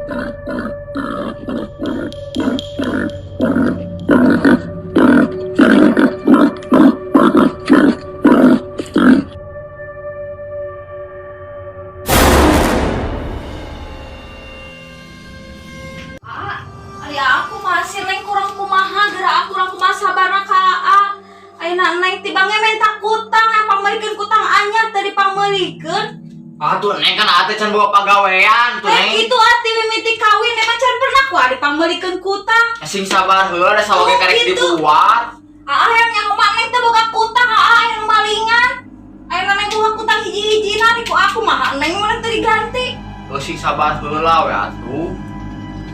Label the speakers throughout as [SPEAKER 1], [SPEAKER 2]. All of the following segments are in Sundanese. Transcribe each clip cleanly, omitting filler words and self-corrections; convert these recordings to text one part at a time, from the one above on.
[SPEAKER 1] Ah, ari aku masih Neng kurang kumaha, geura aku kurang kumaha sabarna ka Aa. Ayeuna Neng tibangnya minta kutang, pangmeulikeun kutang anyar teu dipangmeulikeun.
[SPEAKER 2] Atuh Neng, kan ate can bawa pagawean tuh,
[SPEAKER 1] Eh,
[SPEAKER 2] Neng.
[SPEAKER 1] gitu ati mimiti kawin emang can pernah ku dipangmeulikeun kutang.
[SPEAKER 2] Sing sabar heula, da sawah
[SPEAKER 1] Oh,
[SPEAKER 2] karek
[SPEAKER 1] gitu.
[SPEAKER 2] dibuat.
[SPEAKER 1] Aa yang yang mah Neng teh boga kutang, aa yang malingan. Ayeuna Neng boga kutang hiji-hijina ku aku mah Neng mah teu diganti.
[SPEAKER 2] Oh, sing sabar heula we atuh.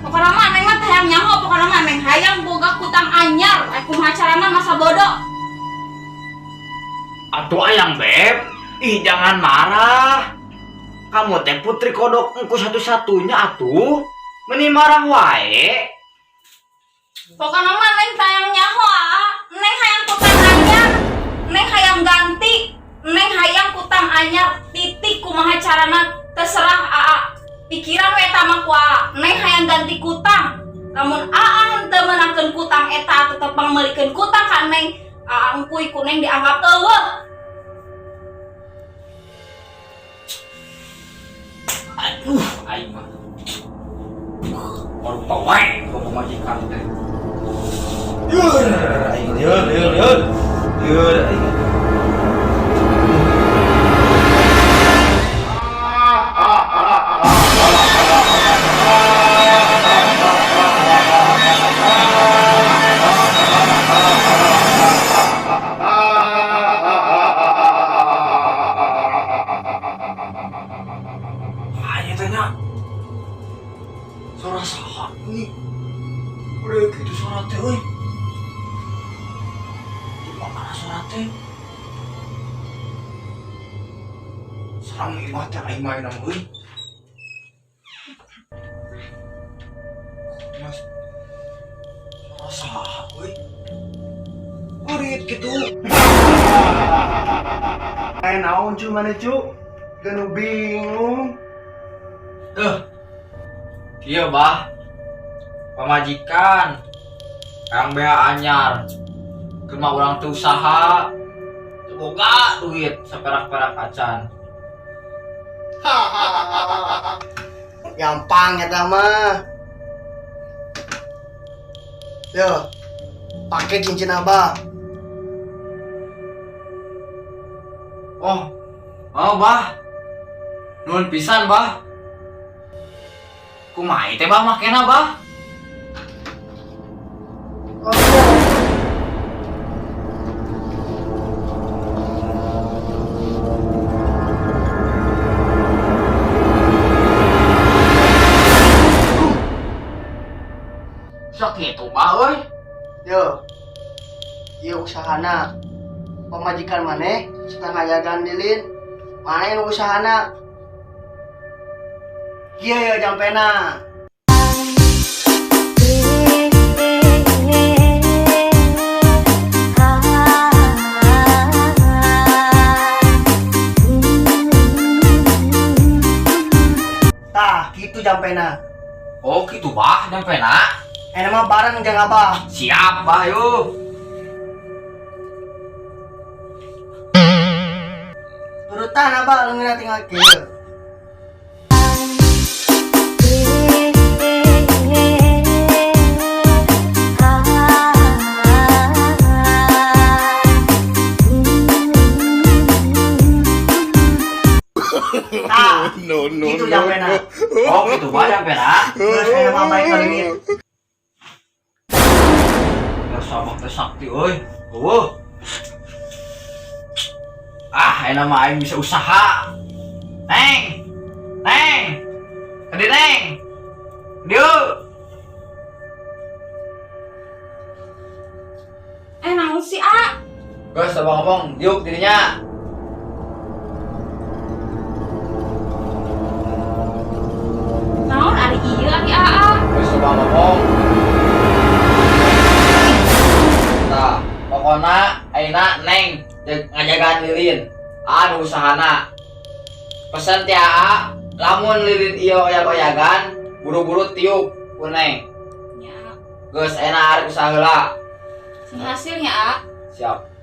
[SPEAKER 1] Pokoknya mah Neng mah teh hayang nyaho, pokoknya mah Neng hayang boga kutang anyar. Eh, kumaha carana masa bodoh.
[SPEAKER 2] Atuh ayang beb, ih, jangan marah. Kamu teh putri kodok engku satu-satunya atuh. Meni marah wae.
[SPEAKER 1] Pokoknya mah Neng teh hayang nyaho, aa. Neng hayang kutang anyar. Neng hayang ganti. Neng hayang kutang anyar. Titik, kumaha carana terserah aa. Pikiran we eta mah ku aa. Neng hayang ganti kutang. Lamun aa henteu meunangkeun kutang eta tetep pangmeulikeun kutang ka Neng, aa engkuy ku Neng dianggap euweuh.
[SPEAKER 2] Aduh, aing mah. Baru wae ke pamajikan teh. Yur, aing lieur lieur lieur. Lieur aing. Ayo tanya. Suara saha ini? Udah gitu suara teh euy. Di mana suara teh? Serang imah teh aing main nama euy. Mas. Suara saha euy? Urit gitu.
[SPEAKER 3] Eh, naon cu mana cu? Ganu bingung.
[SPEAKER 2] Duh. Iya, Bah. Pamajikan. Kang bea anyar. Kumaha urang teu usaha. Teu boga duit saperak-perak acan.
[SPEAKER 3] Gampang eta mah. Yo, pakai cincin Abah.
[SPEAKER 2] Oh, mau, Bah. Nuhun pisan, Bah. Kumaha teh, Bah, makena, Bah?
[SPEAKER 3] Oh, iya.
[SPEAKER 2] Sok kitu, Bah euy.
[SPEAKER 3] Yo. Ieu usahana. Pamajikan maneh setengah jagaan lilin. Maneh nu usahana. Kieu ya jampena. Tah, kitu jampena.
[SPEAKER 2] Oh, kitu, Bah, jampena.
[SPEAKER 3] Enak mah bareng jeung Abah.
[SPEAKER 2] Siap, Bah, yuk.
[SPEAKER 3] Turutan Abah leungeunna tinggal kieu. Tah,
[SPEAKER 4] No, no,
[SPEAKER 3] kitu
[SPEAKER 4] no,
[SPEAKER 3] jampena.
[SPEAKER 4] No.
[SPEAKER 2] Oh, kitu, Bah, jampena.
[SPEAKER 3] Geus, enak mah baik leungit.
[SPEAKER 2] Ya sabah teh sakti euy. Eueuh. Ah, enak mah aing bisa usaha. Neng. Neng. Kadi, Neng. Dieu.
[SPEAKER 1] Eh, naon sih, A?
[SPEAKER 2] Geus coba ngomong, diuk dirinya.
[SPEAKER 1] Naon ari ieu ari Aa?
[SPEAKER 2] Geus coba ngomong. Tah, pokona ayeuna Neng ngajagaan lilin. Anu usahana. Pesan ti Aa, lamun lilin ieu oyag-oyagan,
[SPEAKER 4] Buru-buru tiup ku Neng.
[SPEAKER 1] Nya, A.
[SPEAKER 4] Geus enak arek usaha heula.
[SPEAKER 1] Sing hasilnya, A.
[SPEAKER 4] Siap.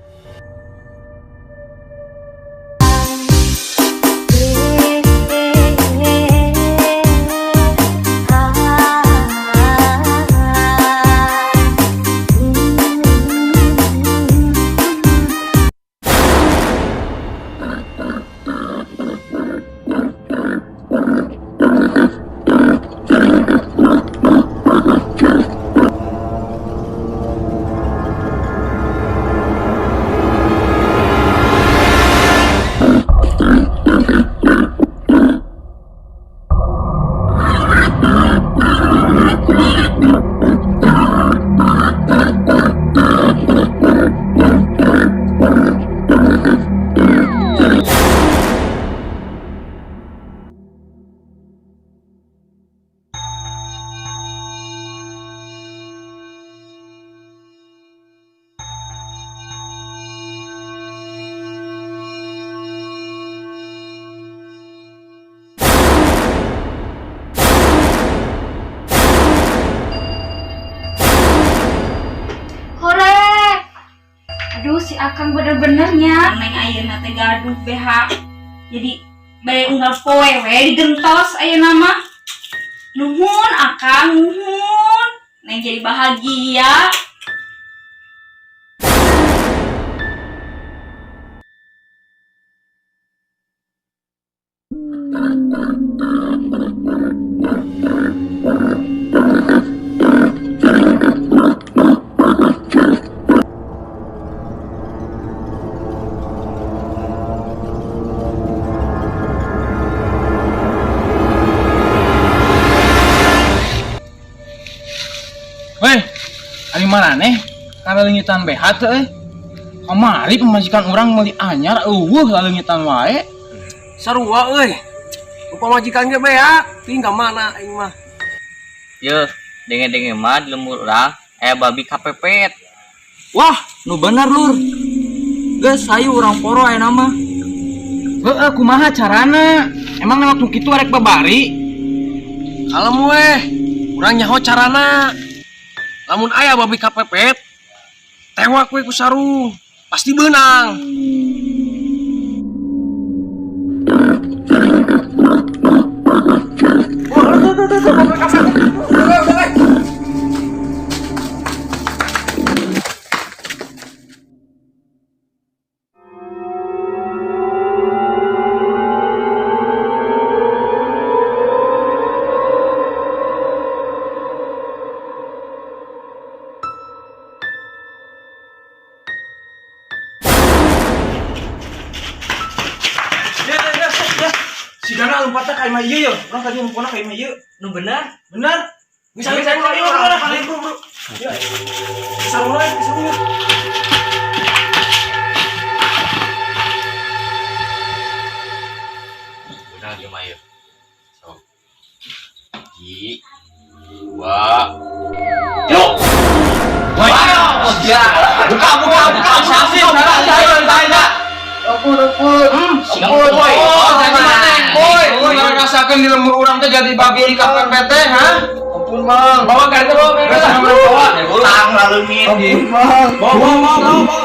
[SPEAKER 1] Hore. Aduh, si Akang bener-benernya. Neng ayeuna teh gaduh BH. Jadi bade unggal poe we digentos ayeuna mah. Nuhun Akang, nuhun. Neng jadi bahagia.
[SPEAKER 5] Weh, ari maraneh kaleungitan BH teh euy. Kamari pamajikan urang meuli anyar eueuh laleungitan wae.
[SPEAKER 6] Sarua euy. Nu pamajikan ge beak, teuing ka mana aing mah.
[SPEAKER 7] Yeuh, denge-denge mah di lembur urang aya babi kapepet.
[SPEAKER 4] Wah, nu bener lur. Geus hayu urang poro aya mah.
[SPEAKER 5] Heeh, kumaha carana? Emang waktu kitu arek babari?
[SPEAKER 6] Kalem weh, urang nyaho carana. Lamun aya babi kapepet, tewak we ku sarung, pasti beunang.
[SPEAKER 5] Ya, ya, ya, ya. Si Gana lompatna ka imah ieu ya. Urang tadi ngumpulna ka imah ieu.
[SPEAKER 7] Nu bener?
[SPEAKER 5] Bener. Misalnya saya bro, bro, bro. Ya. Sarung lain, sarung.
[SPEAKER 4] Udah ieu mah ieu. Sok. Hiji, dua, tilu.
[SPEAKER 5] Wah,
[SPEAKER 4] Ya, buka buka buka buka buka buka buka.
[SPEAKER 3] Ampun, ampun.
[SPEAKER 4] Ampun, boy.
[SPEAKER 5] Oh, jadi mana, boy? Lu ngerasakeun di lembur urang teh jadi babi di KPPT, ha?
[SPEAKER 3] Ampun, Mang.
[SPEAKER 5] Bawa gardu, bawa gardu. Bawa.
[SPEAKER 2] Utang laleungit.
[SPEAKER 3] Ampun, Mang.
[SPEAKER 5] Bawa, bawa, bawa, bawa.